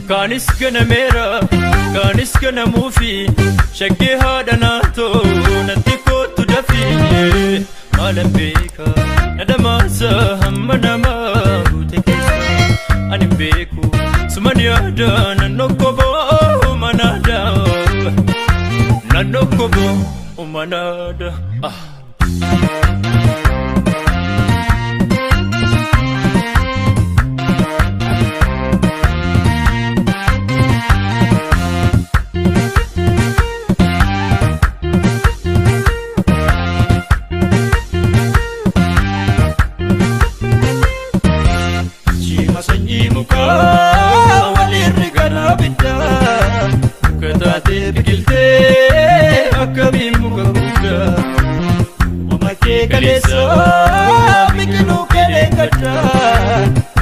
Kaanis ganameera, kaanis ganamuufi, shaggee haadha naatoo natti kootu dafii. Maalan beeka na dhamaasa hamma namaa guute keessa ani hin beeku suman yaada nan okkoboo manaada nan okkoboo manaada.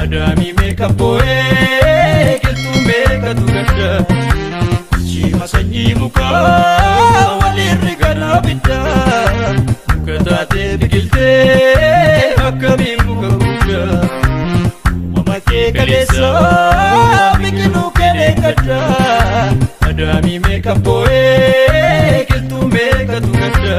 Adaami meeqa boo'ee qilxuu meeqatu gadda Shima sanyii mukaa walirri garaa biddaa muka taatee biqiltee akkamiin muka guddaa Uumama kee kaleessa biqiluu kenee gadda Adaami meeqa boo'ee qilxuu meeqatu gadda.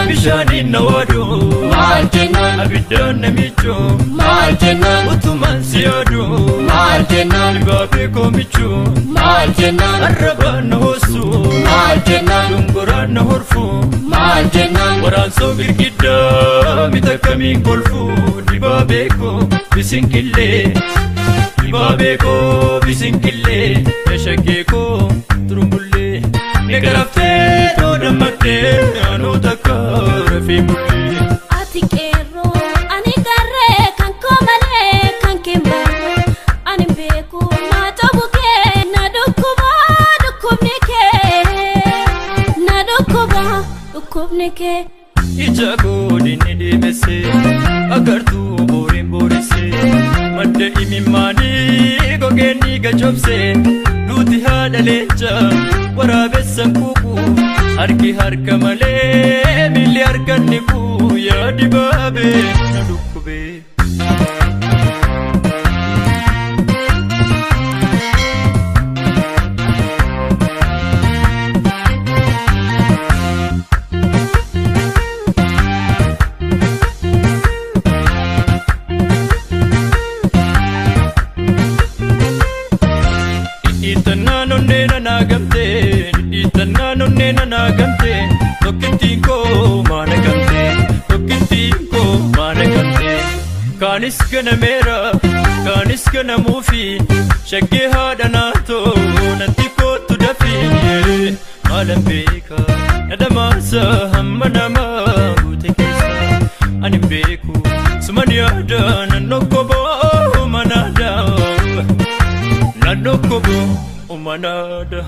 Bishaaniin na waadu maal jennaan abiddaan na miicu maal jennaan utumaan si yaadu maal jennaan dibaabee koo miicu maal jennaan arrabaan na hoossu maal jennaan dungoraan na horfu maal jennaan waraansoo girgiddaa mita kamiin kolfu dibaabee koo bisinkillee dibaabee koo bisinkillee shaggee koo turumbullee. Negaraftee tooda maktee anuu takka rafee bullee. Ati qeerroo ani garee kan koo malee kan kee malee ani beeku na ta'u kee na dhukkuba dhukkubni kee na dhukkuba dhukkubni kee. Ija godinni deebisee agartuu booriin boorisee madda imimmaanii gogeen dhiiga cobsee duuti haadha leencaa waraabessan kuuku harki harka malee miilli harkan ni kuu yaa dibaabee na dhukkubee. Tokkittiin koo maana gamtee tokkittiin koo maana gamtee kaanis ganameera kaanis ganamuufi shaggee haadha naatoo natti kootu dafii maalan beeka na dhamaasa hamma namaa guute keessa ani hin beeku suman yaada nan okkoboo manaada nan okkoboo manaada.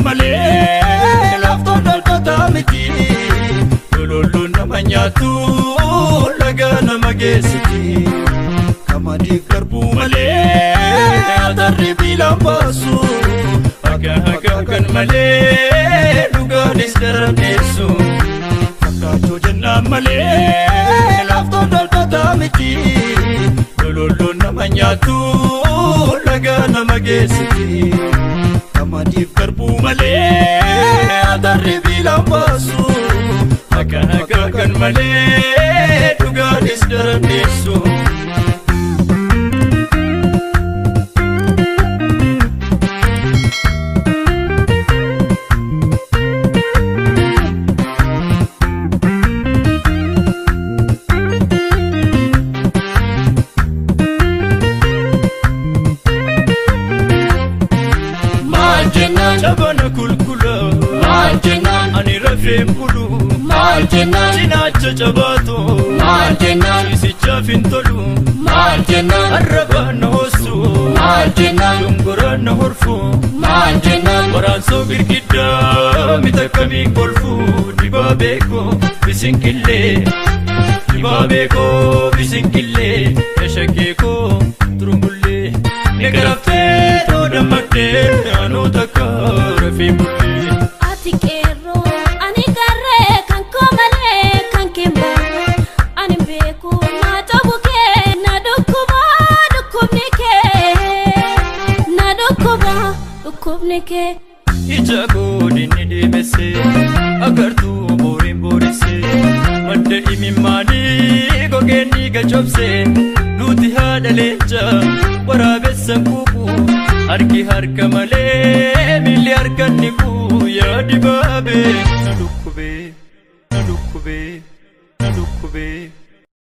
Malee laaftoon dhaltoota miti lololluun nama nyaatu laga nama geessiti qamadiif garbuu malee atarri biilaan baasu akka akka kan malee dhugaanis daran dheessu fakkaachuu jennaan malee laaftoon dhaltoota miti lololluun nama nyaatu laga nama geessiti. Qamadiif garbuu malee Nyaata biilaan baasu akkana kan malee dhugaanis daranneessu. Maal jennaan? Cabana kulkula. Maal jennaan? Ani rafeen bulu. Maal jennaan? Cinaacha cabaatu. Maal jennaan? Ciisichaaf hin tolu. Maal jennaan? Arrabaan na hoossu. Maal jennaan? Dongoraan na horfu. Maal jennaan? Waraansoo girgiddaa mita kamiin kolfu dibaabee koo bisinqillee dibaabee koo bisinqillee eshakee koo turumbullee ni garaftee too dammaqdee naannoo takka rafee bullee. Ati qeerroo ani garree kan koo malee kan kee baru ani beeku na ta'uu kee na dhukkuba dhukkubni kee na dhukkuba dhukkubni kee. Ija godinni deemesse agartuu booriin boorisse madda imimmaanii gogeen dhiiga cobse nuti haadha leenca waraabessan quuqu harki harka malee miilli harka niqu yaa dibaabee na dhukkubee na dhukkubee na dhukkubee.